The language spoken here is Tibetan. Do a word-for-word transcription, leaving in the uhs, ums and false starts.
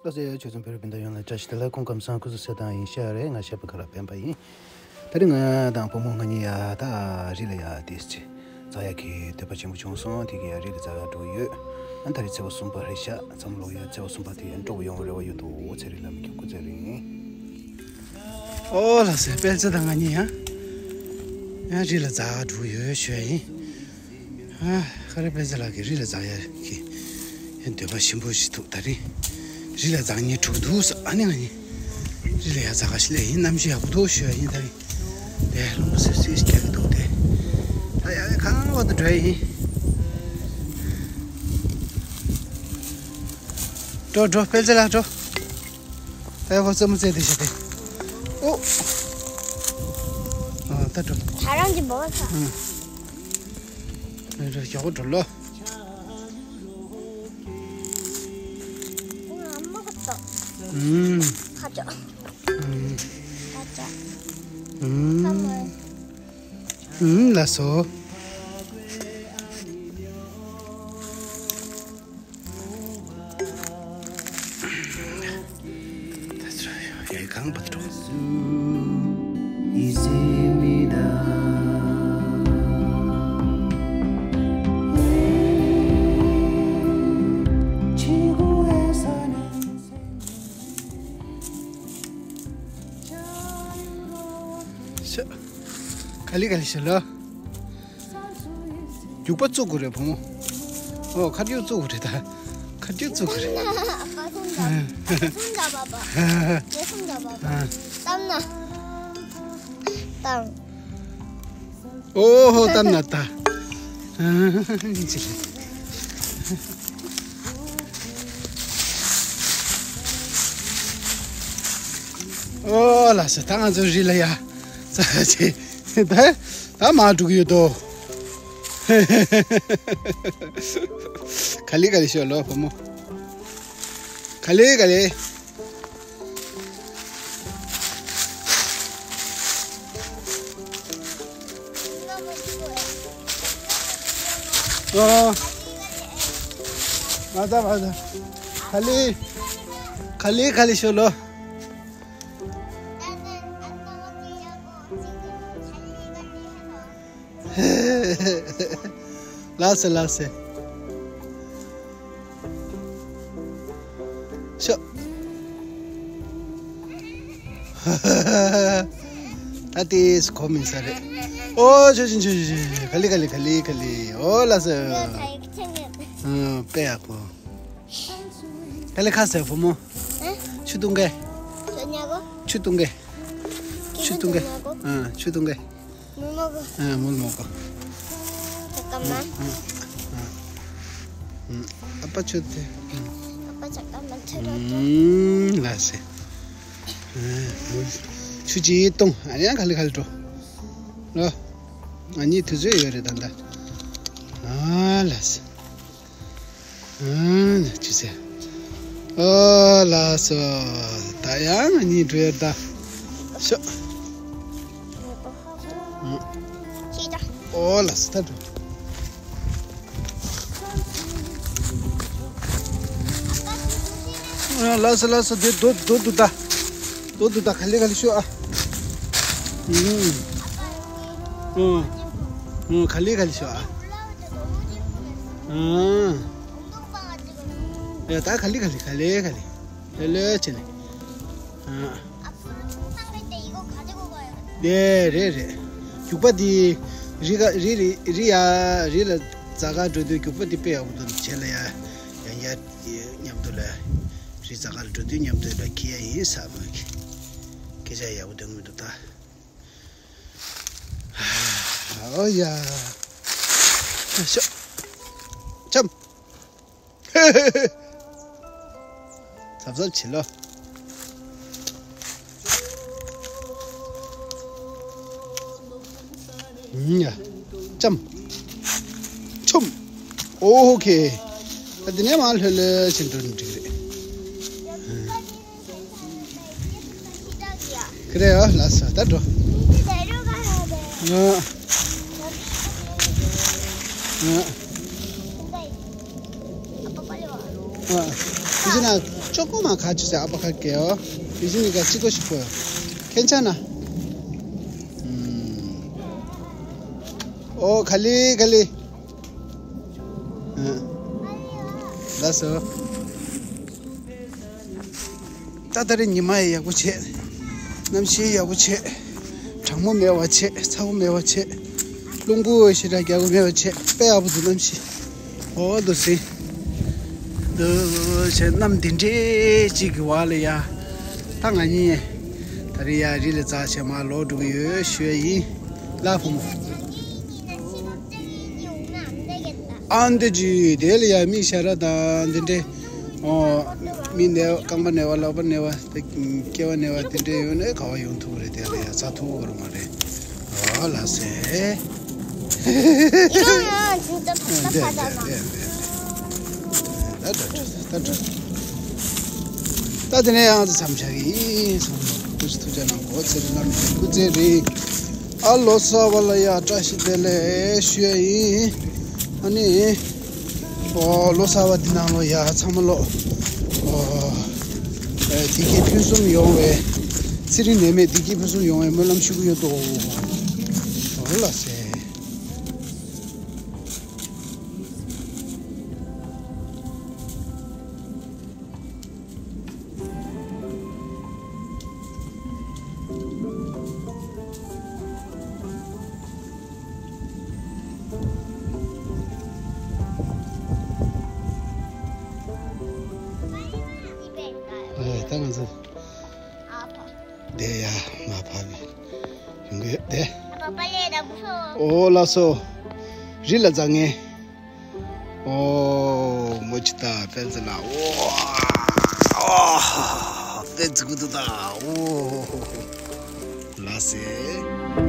ལགས་སོ། ཆོས་ཚང་བོད་རིགས་སྤུན་ཟླ་ཡོངས་ལ་བཀྲ་ཤིས་བདེ་ལེགས། སྐུ་ཁམས་བཟང་། སྐུ་གཟུགས་གསལ་ཐང་ཡིན་ཤག་རེད། ང་གཞས་པ་ཁ་རག་སྤེན་པ་ཡིན། ད་རིང་ང་དང་བུ་མོ་ང་གཉིས་ཡ་ད་རི་ལ་ཡ་ཏིས་ཅི་འཛེག་ཡག་གི་འདོད་པ་ཆེན་པོ་བྱུང་སོང་། དེ་གི་ཡ་རི་ལ་འཛེག་ཡག་འགྲོ་གི་ཡོད། ཨ་ད་རིང་ཚེས་པ་གསུམ་པ་རེད་ཤག་མཚམས་ལོག་ཡོད། ཚེས་པ་གསུམ་པ་དེ་ཡ་སྤྲོ་པོ་ཡོང་བའི་རེ་བ་ཡོད་འདུག་ཚེ་རིང་ལ་མི་སྐྱོ་སྐུ་ཚེ་རིང་། ཨོ་ལགས་སོ། སྤེན་ཚེ་དང་ང་གཉིས་ཡ་ཡ་རི་ལ་འཛེག་ཡག་འགྲོ་གི་ཡོད་ཞུ་ཡ་ཡིན། ཨ། ཧ་རེ་སྤེན་ཚེ་ལགས་ཀྱིས་རི་ལ་འཛེག་ཡག་གི་འདོད་པ་ཞིམ་པོ་ཞིག་འདུག་ད་རིང་རི་ལ་འཛེག་མཁན་དྲུག་འདུག་ཟེར། ཨ་ནི་ང་གཉིས་རི་ལ་ཡ་འཛེག་ག་ཞིག་སླེབས་ཡིན། གནམ་གཤིས་ཡག་པོ་འདུག་ཞུ་ཡ་ཡིན། ད་རིང་དེ་རླུང་བུ་སིབ་སིབ་ཞིག་རྒྱག་གི་འདུག་དེ་ད་ཡ་གང་བར་དུ་འགྲོ་ཡ་ཡིན། འགྲོ་འགྲོ། སྤེན་ཚེ་ལགས་འགྲོ། ད་ཡ་ཁོ་རྩེད་མོ་རྩེ་དེ་ཞིག་དེ། ཨོ། ཨ་ད་འགྲོ། ད་རང་གི་བོ་ས། ཨ། ཡག་པོ་འགྲོ་ལོ། ཨུམ། ཁ་ཅོ། ཨུམ། ཁ་ཅོ། ཨུམ། ཁ་མོ། ཨུམ། ལགས་སོ། ཡ་གང་བར་འགྲོ། ཤ། ག་ལེ་ག་ལེ་ཤོད་ལོ། རྒྱུག་པ་བཙུགས་དགོས་རེད་བུ་མོ། ཨོ་ཁ་རྒྱུག་བཙུགས་དགོས་རེད་ད། ཁ་རྒྱུག་བཙུགས་དགོས་རེད། ཨ་ཕ་སུམ་འདྲ། ཨ་ཕ་སུམ་འདྲ་བ་བ། ཨ་ངས་སུམ་འདྲ་བ་བ། ཨ་གཏམ་ན། གཏམ། ཨོ་ཧོ་གཏམ་ན་ད། ཨ་ཅི་རེད། ཨོ་ལགས་སོ། ད་ང་ཚོ་རི་ལ་ཡ། ཙ་ཅི། ད་ད་མར་འགྲོ་གི་ཡོད་དོ། ག་ལེ་ག་ལེ་ཤོད་ལོ་བུ་མོ། ག་ལེ་ག་ལེ། ཨོ། མ་ད་མ་ད། ག་ལེ། ག་ལེ་ག་ལེ་ཤོད་ལོ། ལགས་སོ་ལགས་སོ། ཤོག་ད་ཏིས་གོ་མིན་ས་རེད། ཨོ་ཆོས་ཅན་ཆོས་ཅན་ཆོས་ཅན། ག་ལེ་ག་ལེ་ག་ལེ་ག་ལེ། ཨོ་ལགས་སོ། ཨ་དཔེ་ཡག་པོ། ག་ལེ་ཁ་ཟས་བུ་མོ། ཆུ་བཏུང་གེ། ཆུ་བཏུང་གེ། ཆུ་བཏུང་གེ། ཨ་ཆུ་བཏུང་གེ། མོག་མོག་གོ། ཨ་མོག་མོག་གོ། ད་ཀ་མ། ཨ་ཨ་ཨ་ཨ་ཨ་ཕ་ཆུ་དེ། ཨ་ཕ་ཆ་ཀ་མ་ཆུ་རོ་ཅོ། ཨུམ་ལགས་སེ། ཨ་མོག་ཆུ་ཅི་བཏུང་། ཨ་ཡང་ག་ལེ་ག་ལེ་འགྲོ། ལོ། ང་གཉིས་དུས་ཚོད་ཡོད་རེད་ད་ལྟ། ཨ་ལགས་སེ། ཨ་ཅི་ཟེར། ཨོ་ལགས་སོ། ད་ཡང་ང་གཉིས་འགྲོ་ཡ་ད། ཤོག་ཨོ་ལགས་སོ་ད་འགྲོ། ཨ་ལགས་སོ་ལགས་སོ། དེ་རྡོ་རྡོ་འདུག་ད། རྡོ་འདུག་ད། ག་ལེ་ག་ལེ་ཤོག་ཨ། ཨུམ། ཨུམ། ཨུམ། ག་ལེ་ག་ལེ་ཤོག་ཨ། ཨུམ། ཡ་ད་ག་ལེ་ག་ལེ་ག་ལེ་ག་ལེ། ལེ་ལེ་བྱས་ནས། ཨ། ཨ་ཕ་ཚོང་ཁང་གི་དེ་ཡི་གོ་ག་དེ་གོ་ག་ཡོད། ལེ་རེད་རེད། རྒྱུག་པ་དེ་རི་ག་རི་རི་རི་ཡ་རི་ལ་འཛེག་ག་འགྲོ་དུས་རྒྱུག་པ་དེ་དཔེ་ཡག་པོ་འདུག་བྱས་ལ་ཡ་ཡང་ཡ་མཉམ་དུ་ལ་རི་འཛེག་ག་ལ་འགྲོ་དུས་མཉམ་དུ་ལ་འཁྱེར་ཡ་ཡིན་ས་མ་གི། སྐད་ཆ་ཡག་པོ་འདུག་མི་འདུག་ད། ཨོ་ཡ། ཤོག་འཆམ། གཟབ་གཟབ་བྱེད་ལོ། ཡ། འཆམ། འཆམ། ཨོ་ཁེ། ད་འདི་ནས་མར་ལྷོད་ལྷོད་བྱེད་འགྲོ་ནི་འགྲིག་རེད། ཁེ་རེད་ཨ། ལགས་སོ་ད་འགྲོ། ཨ། ཨ། ཨ། ཁྱེད་ན་ ཅོ་ཀོ་མ་ཁ་ཆུ་སེ་ཨ་པ་ཁ་ཀེ་ཨོ། དེ་བཞིན་ནི་ག་ཅི་གོ་ཞིག་གོ། ཁེན་ཆ་ན། ཨོ་ཁ་ལི་ཁ་ལི། ལགས་སོ། ད་ད་རེས་ཉི་མ་ཡི་ཡག་པོ་བྱེད། གནམ་གཤིས་ཡག་པོ་བྱེད། གྲང་མོ་མེད་པ་བྱེད། ཚ་པོ་མེད་པ་བྱེད། རླུང་བུ་ཞེ་དྲག་རྒྱག་གི་མེད་པ་བྱེད། དཔེ་ཡག་པོ་འདུག་གནམ་གཤིས། ཨོ་འདུག་སེ། འདུག་བྱས་གནམ་འདི་འདྲས་ཅིག་གི་བར་ལ་ཡ། ད་ང་གཉིས་ད་རེས་ཡ་རི་ལ་འཛེགས་བྱས་མར་ལོག་འགྲོ་གི་ཡོད་ཞུ་ཡ་ཡིན། ལ་བུ་མོ། ཨ་འདི་ཅི་དེ་ལ་ཡ་མི་ཞ་ར་དང་འདི་འདྲས། ཨོ། མི་ནད་པ་རྐང་པ་ནད་པ་ལག་པ་ནད་པ་དེ་སྐེད་པ་ནད་པ་དེ་འདྲས་ཡོད་ན་ག་པར་ཡོང་ཐུབ་རེད། དེ་ལ་ཡ་ཚ་ཐུབ་བོ་རུ་མ་རེད། ཨོ་ལགས་སེ། ཡང་ཡང་ཅིང་ཙམ་ད་འདི་ད་འདི་ད་འདི་ད་འདི་ད་འདི་ད་འདི་ད་འདི་ད་དེ་ནས་ཡང་ཚ་མཚམས་བཞག་གི་ཡིན་སོང་། སྐུ་ཚེ་ཐུགས་རྗེ་གནང་། གོ་ཚེ་རིང་། བླ་མའི་སྐུ་ཚེ་རིང་། ཨ་ལོ་གསར་པ་ལ་ཡ་བཀྲ་ཤིས་བདེ་ལེགས་ཞུ་ཡ་ཡིན། ཨ་ནི། ཨོ་ལོ་གསར་པ་འདི་ནང་ལོ་ཡ་ཚང་མ་ལོ། ཨོ། ཨེ་བདེ་སྐྱིད་ཕུན་སུམ་ཡོང་བའི། ཚེ་རིང་ནད་མེད་བདེ་སྐྱིད་ཕུན་སུམ་ཡོང་བའི་སྨོན་ལམ་ཞུ་གི་ཡོད་དོ། ཨོ་ལགས་སེ། ཨེ་ད་ང་ཚོ་བསྡད་ཡ་མ་ཕབ་པའི་ཡོང་གི་ཡོད་དེ། ཨོ་ལགས་སོ། རི་ལ་འཛེགས་མཁན། ཨོ། མོ་ཅི་ད་པན་ཙི་ལ། ཨོ། ཨོ། པན་ཙི་ཀུ་ཏུ་ད། ཨོ། ལགས་སེ།